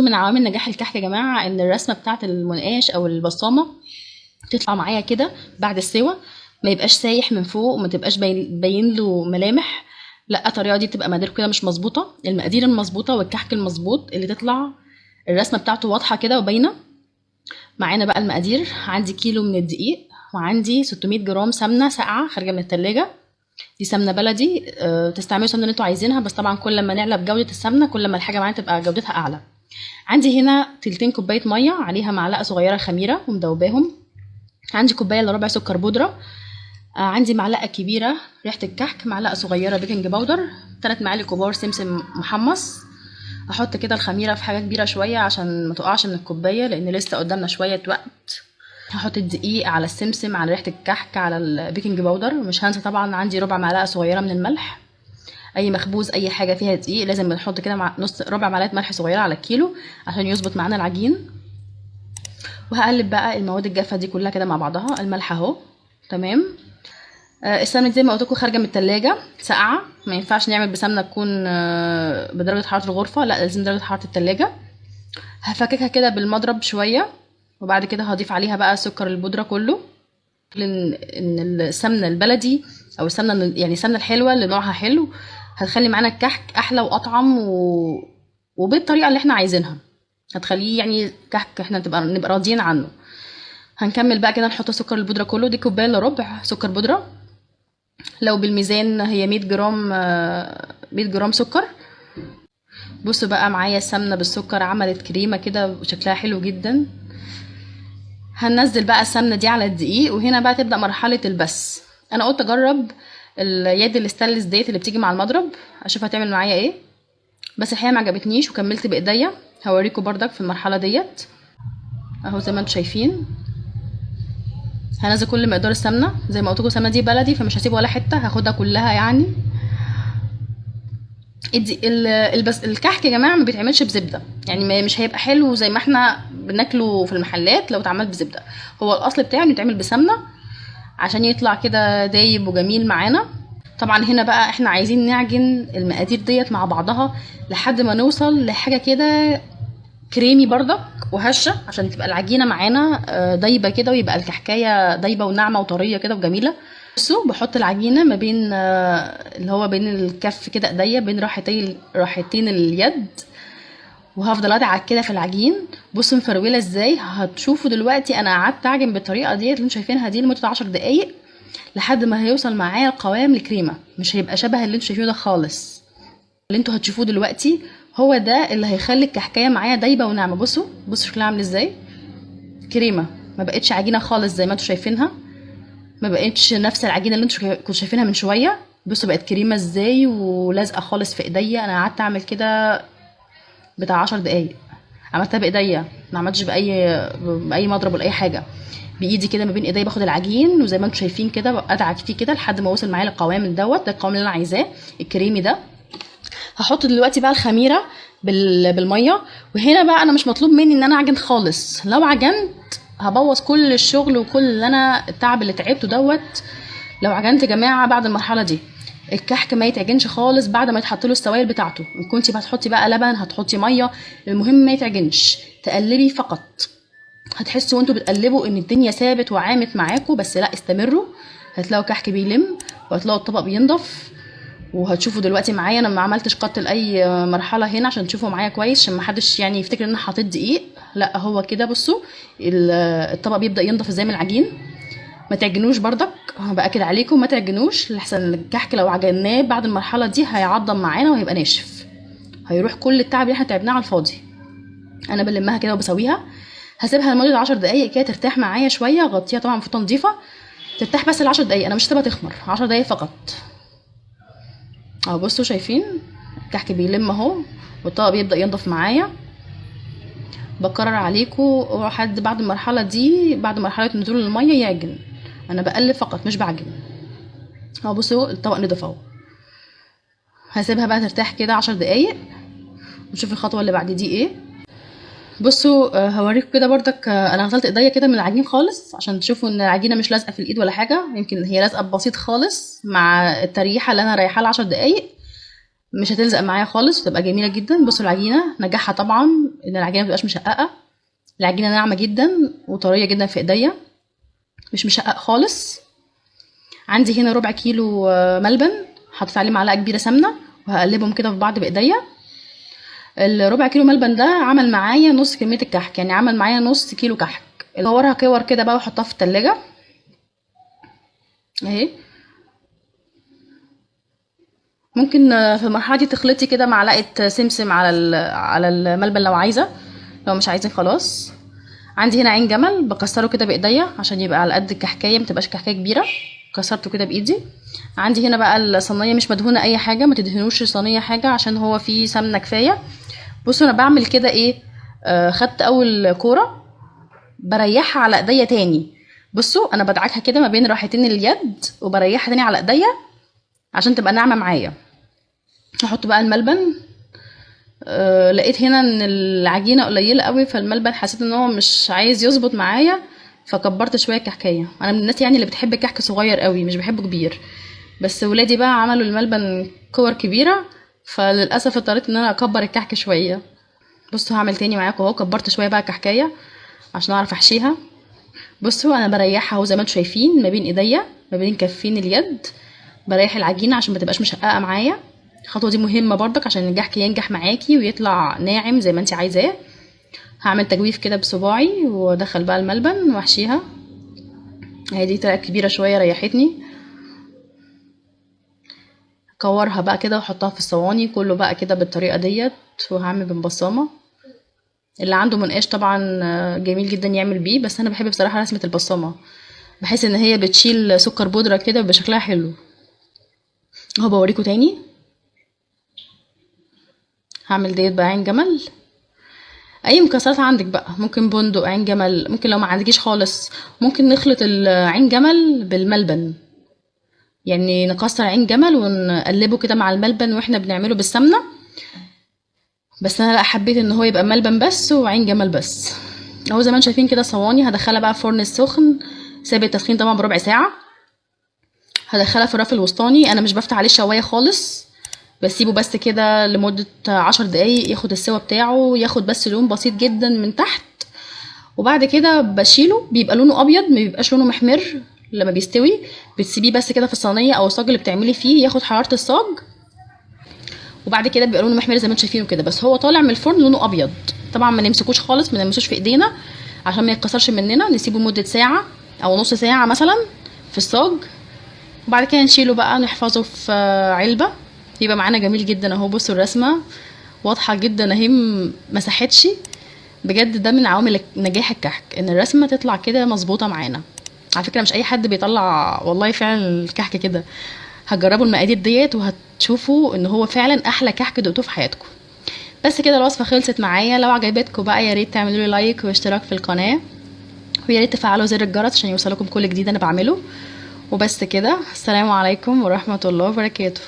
من عوامل نجاح الكحك يا جماعة ان الرسمة بتاعه المنقاش او البصامه تطلع معايا كده بعد السوا، ما يبقاش سايح من فوق وما تبقاش باين له ملامح. لا، الطريقة دي بتبقى مقادير كده مش مظبوطة. المقادير المظبوطه والكحك المظبوط اللي تطلع الرسمة بتاعته واضحة كده وباينه. معانا بقى المقادير. عندي كيلو من الدقيق، وعندي 600 جرام سمنه ساقعه خارجه من التلاجة، دي سمنه بلدي. تستعملوا السمنة اللي انتوا عايزينها، بس طبعا كل ما نعلى بجوده السمنة كل ما الحاجة معانا تبقى جودتها اعلى. عندي هنا تلتين كوباية مية عليها معلقه صغيرة خميره ومدوباهم. عندي كوباية الا ربع سكر بودره. عندي معلقه كبيرة ريحه الكحك، معلقه صغيرة baking powder، 3 معالق كبار سمسم محمص. احط كده الخميره في حاجة كبيرة شوية عشان ما تقعش من الكوباية لان لسه قدامنا شوية وقت. هحط الدقيق على السمسم على ريحه الكحك على ال baking powder. مش هنسى طبعا عندي ربع معلقه صغيرة من الملح. اي مخبوز اي حاجة فيها دقيق لازم بنحط كده مع نص ربع معلقه ملح صغيرة على الكيلو عشان يظبط معانا العجين. وهقلب بقى المواد الجافه دي كلها كده مع بعضها. الملح اهو تمام. السمنة زي ما قلت لكم خارجه من التلاجة ساقعه، ما ينفعش نعمل بسمنه تكون بدرجة حرارة الغرفة، لا لازم درجه حرارة التلاجة. هفككها كده بالمضرب شوية، وبعد كده هضيف عليها بقى سكر البودره كله. لان السمنة البلدي او السمنة يعني السمنة الحلوة اللي نوعها حلو هتخلي معانا الكحك احلى واطعم وبالطريقه اللي احنا عايزينها، هتخليه يعني كحك احنا نبقى راضيين عنه. هنكمل بقى كده نحط سكر البودره كله. دي كوباية الا ربع سكر بودره، لو بالميزان هي 100 جرام، 100 جرام سكر. بصوا بقى معايا السمنة بالسكر عملت كريمة كده وشكلها حلو جدا. هننزل بقى السمنة دي على الدقيق، وهنا بقى تبدا مرحلة البس. انا قلت اجرب اليد الستانلس ديت اللي بتيجي مع المضرب اشوف هتعمل معايا ايه، بس الحقيقة ما عجبتنيش وكملت بايديا. هوريكم بردك في المرحلة ديت اهو زي ما انتم شايفين. هنزل كل مقدار السمنة، زي ما قلت لكم السمنة دي بلدي فمش هسيب ولا حتة، هاخدها كلها. يعني ادي بس الكحك يا جماعة ما بيتعملش بزبده، يعني مش هيبقى حلو زي ما احنا بناكله في المحلات لو اتعمل بزبده. هو الاصل بتاعه انه يتعمل بسمنه عشان يطلع كده دايب وجميل معانا. طبعا هنا بقى احنا عايزين نعجن المقادير ديت مع بعضها لحد ما نوصل لحاجة كده كريمي بردك وهشه، عشان تبقى العجينة معانا دايبه كده، ويبقى الكحكايه دايبه وناعمه وطريه كده وجميلة. بصوا بحط العجينة ما بين، اللي هو بين الكف كده ايديا، بين راحتين اليد، وهفضل ادعك كده في العجين. بصوا مفروله ازاي، هتشوفوا دلوقتي انا قعدت اعجن بالطريقة ديت اللي انتوا شايفينها دي لمدة 10 دقايق لحد ما هيوصل معايا القوام الكريمة، مش هيبقى شبه اللي انتوا شايفينه ده خالص. اللي انتوا هتشوفوه دلوقتي هو ده اللي هيخلي الكحكايه معايا دايبه وناعمه. بصوا شكلها عامل ازاي، كريمة، ما بقتش عجينه خالص زي ما انتوا شايفينها، ما بقتش نفس العجينة اللي انتوا كنتوا شايفينها من شوية. بصوا بقت كريمة ازاي ولازقه خالص في ايديا. انا قعدت اعمل كده بتاع 10 دقايق، عملتها بايديا، ما عملتش باي مضرب ولا اي حاجة، بايدي كده ما بين ايديا باخد العجين، وزي ما انتوا شايفين كده ادعك فيه كده لحد ما وصل معايا للقوام دوت. ده القوام اللي انا عايزاه الكريمي ده. هحط دلوقتي بقى الخميره بالمية. وهنا بقى انا مش مطلوب مني ان انا اعجن خالص، لو عجنت هبوظ كل الشغل وكل اللي انا التعب اللي تعبته دوت. لو عجنت يا جماعة بعد المرحلة دي الكحك ما يتعجنش خالص بعد ما يتحط له السوائل بتاعته. ان كنتي هتحطي بقى لبن، هتحطي مية، المهم ما يتعجنش، تقلبي فقط. هتحسوا وانتوا بتقلبوا ان الدنيا ثابت وعامت معاكم، بس لا استمروا، هتلاقوا كحك بيلم وهتلاقوا الطبق بينضف. وهتشوفوا دلوقتي معايا انا ما عملتش قط لاي مرحلة هنا عشان تشوفوا معايا كويس، عشان ما حدش يعني يفتكر ان انا حطيت دقيق، لا هو كده. بصوا الطبق بيبدا ينضف ازاي من العجين. ما تعجنوش بردك، باكد عليكم ما تعجنوش، لحسن الكحك لو عجناه بعد المرحلة دي هيعضم معانا وهيبقى ناشف، هيروح كل التعب اللي احنا تعبناه على الفاضي. انا بلمها كده وبسويها، هسيبها لمدة 10 دقايق كده ترتاح معايا شوية، غطيها طبعا بفوطه نظيفة، ترتاح بس ال10 دقايق، انا مش هسيبها تخمر، 10 دقايق فقط. اهو بصوا شايفين الكحك بيلم اهو، والطبق بيبدا ينضف معايا. بكرر عليكم، اوعوا حد بعد المرحلة دي، بعد مرحلة نزول المية يعجن، انا بقلب فقط مش بعجن. اهو بصوا الطبق نضف اهو. هسيبها بقى ترتاح كده 10 دقايق ونشوف الخطوة اللي بعد دي ايه. بصوا هوريكم كده بردك، انا غسلت ايديا كده من العجين خالص عشان تشوفوا ان العجينة مش لازقه في الايد ولا حاجة، يمكن هي لازقه بسيط خالص مع التريحه اللي انا رايحة لها 10 دقايق. مش هتلزق معايا خالص، وتبقى جميلة جدا. بصوا العجينة نجاحها طبعا ان العجينة متبقاش مشققه، العجينة ناعمة جدا وطريه جدا في ايديا، مش مشقق خالص. عندي هنا ربع كيلو ملبن، حطيت عليه معلقه كبيرة سمنه، وهقلبهم كده في بعض بايديا. الربع كيلو ملبن ده عمل معايا نص كمية الكحك، يعني عمل معايا نص كيلو كحك. كورها كور كده بقى واحطها في التلاجة اهي. ممكن في المرحلة دي تخلطي كده معلقه سمسم على الملبن لو عايزه، لو مش عايزين خلاص. عندي هنا عين جمل بكسره كده بايديا عشان يبقى على قد الكحكايه، ما تبقاش كحكايه كبيرة، كسرته كده بايدي. عندي هنا بقى الصينية مش مدهونه اي حاجة، ما تدهنوش الصينية حاجة عشان هو فيه سمنه كفاية. بصوا انا بعمل كده ايه، خدت اول كورة بريحها على ايديا تاني. بصوا انا بدعكها كده ما بين راحتين اليد وبريحها تاني على ايديا عشان تبقى ناعمة معايا. هحط بقى الملبن. لقيت هنا ان العجينة قليله قوي، فالملبن حسيت ان هو مش عايز يظبط معايا، فكبرت شوية الكحكايه. انا من الناس يعني اللي بتحب الكحك صغير قوي، مش بحبه كبير، بس ولادي بقى عملوا الملبن كور كبيرة، فللاسف اضطريت ان انا اكبر الكحك شوية. بصوا هعمل تاني معاكم اهو، كبرت شوية بقى الكحكايه عشان اعرف احشيها. بصوا انا بريحها اهو زي ما انتم شايفين ما بين ايديا، ما بين كفين اليد، بريح العجينة عشان ما تبقاش مشققه معايا. الخطوة دي مهمة برضك عشان الكحك ينجح معاكي ويطلع ناعم زي ما انت عايزاه. هعمل تجويف كده بصباعي وادخل بقى الملبن واحشيها. اهي دي طلعت كبيرة شوية ريحتني. كورها بقى كده واحطها في الصواني كله بقى كده بالطريقة ديت، وهعمل بالبصامه. اللي عنده منقاش طبعا جميل جدا يعمل بيه، بس انا بحب بصراحة رسمه البصامه، بحس ان هي بتشيل سكر بودره كده بيبقى شكلها حلو. اهو بوريكم تاني. هعمل ديت بقى عين جمل، اي مكسرات عندك بقى، ممكن بندق، عين جمل، ممكن لو ما عندكيش خالص ممكن نخلط العين جمل بالملبن، يعني نكسر عين جمل ونقلبه كده مع الملبن واحنا بنعمله بالسمنه. بس انا لا، حبيت ان هو يبقى ملبن بس وعين جمل بس. اهو زي ما انتم شايفين كده صواني هدخلها بقى فرن السخن، سابق التسخين طبعا بربع ساعة. هدخلها في الرف الوسطاني، انا مش بفتح عليه الشوايه خالص، بسيبه بس كده لمدة 10 دقايق ياخد السوا بتاعه، ياخد بس لون بسيط جدا من تحت، وبعد كده بشيله. بيبقى لونه ابيض، ما بيبقاش لونه محمر لما بيستوي. بتسيبيه بس كده في الصينية او الصاج اللي بتعملي فيه ياخد حرارة الصاج، وبعد كده بيبقى لونه محمر زي ما انتم شايفينه كده، بس هو طالع من الفرن لونه ابيض. طبعا ما نمسكوش خالص، ما نلمسوش في ايدينا عشان ما يتكسرش مننا، نسيبه لمدة ساعة او نص ساعة مثلا في الصاج، وبعد كده نشيله بقى نحفظه في علبة، يبقى معانا جميل جدا اهو. بصوا الرسمة واضحة جدا اهي، مساحتش بجد. ده من عوامل نجاح الكحك ان الرسمة تطلع كده مظبوطة معانا. على فكرة مش اي حد بيطلع والله فعلا الكحك كده. هتجربوا المقادير ديت وهتشوفوا ان هو فعلا احلى كحك دقتوه في حياتكم. بس كده الوصفة خلصت معايا. لو عجبتكم بقى يا ريت تعملوا لي like واشتراك في القناة، ويا ريت تفعلوا زر الجرس عشان يوصلكم كل جديد انا بعمله. وبس كده، السلام عليكم ورحمة الله وبركاته.